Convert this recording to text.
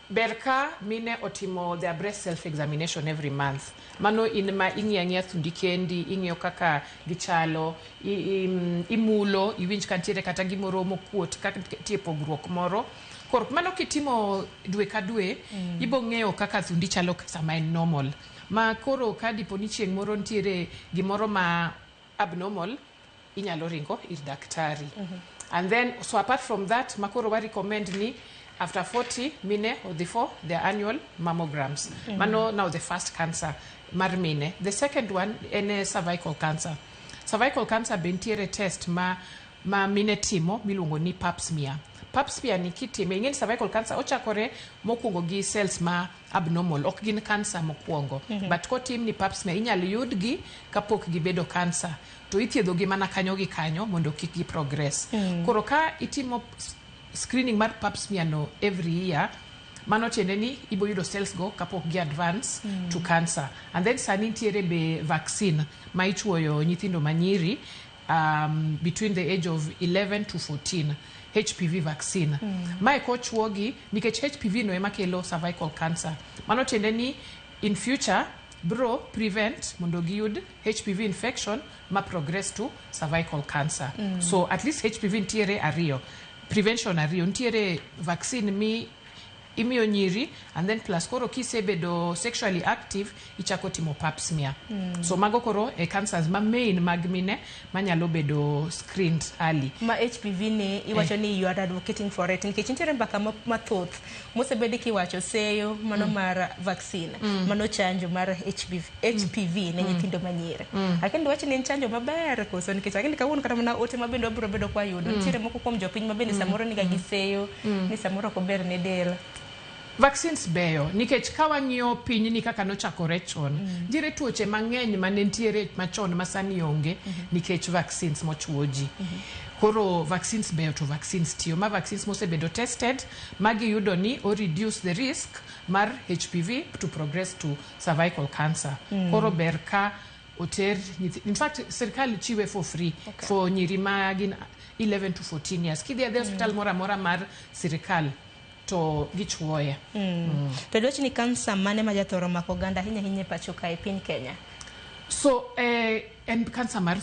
Ber ka mine otimo their breast self examination every month. Mano in ma ing'iyo ang'iya thundi kendi, ing'iyo kaka gichalo, imulo, iwinj ka nitiere kata gimoro mokuot, ka nitie pogruok moro. Koro mano kitimo dwe ka dwe, ibo ng'eyo kaka thundi chalo sama en normal. Ma koro ka dipo ni chieng' moro nitiere gimoro ma abnormal, inyalo ringo ir daktari. And then, so apart from that, makoro wa recommend ni after 40 mine odhi for their annual mammograms. Mano now the first cancer mar mine. The second one en cervical cancer. Cervical cancer be nitiere test ma mine timo miluongo ni Pap smear. Pap smear ni kitime, ing'e ni cervical cancer ochakore mokwongo gi cells ma abnormal, ok gin cancer mokwongo. But kotim ni Pap smear, inyalo yudgi kapok gibedo cancer, to ithiedho gi mana kanyo gi kanyo mondo kik gi progress. Koro ka itimo screening mar Pap smear no every year, mano tiende ni ibo yudo cells go kapok gi advance to cancer. And then sani nitiere be vaccine ma ichuoyo nyithindo manyiri between the age of 11 to 14, HPV vaccine. Mae kochuogi, nikech HPV no ema kelo cervical cancer, mano tiende ni in future bro prevent mondo giyud HPV infection ma progress to cervical cancer. So at least HPV nitiere ariyo, prevention ariyo: nitiere vaccine mi imiyo nyiri, and then plus koro kisebedo sexually active, ichako timo Pap smear. So mago koro e cancers ma main mag mine manyalo bedo screened early. Ma HPV ni iwacho ni you are advocating for it nikech nitiere mbaka mathoth mosebedi kiwacho seyo mano mar vaccine, mano chanjo mar HPV, HPV ne nyithindo manyiri. Akendo wach ni en chanjo maber koso? Nikech akendo kawuono kata mana ote ma bende wabiro bedo kwayudo, nitiere moko kuom jopiny ma bende samoro niga gi seyo ni samoro ok ober ne del. Vaccines beyo nikech ka wang'iyo pinyni kaka nochakore chon, nitiere tuoche mang'eny mane nitiere machon ma sani onge nikech vaccines mochuo ji. Koro vaccines beyo to vaccines tiyo, ma vaccines mosebedo tested magiyudo ni o reduce the risk mar HPV to progress to cervical cancer. Koro ber ka oter in fact sirkal chiwe for free for nyiri ma gin 11 to 14 years. Kidhi adhi hospital moro amora mar sirkal to gichuoye. To dwach ni kansa mane ma jathoro mako oganda ahinya ahinya e pacho ka e piny Kenya? So en kansa mar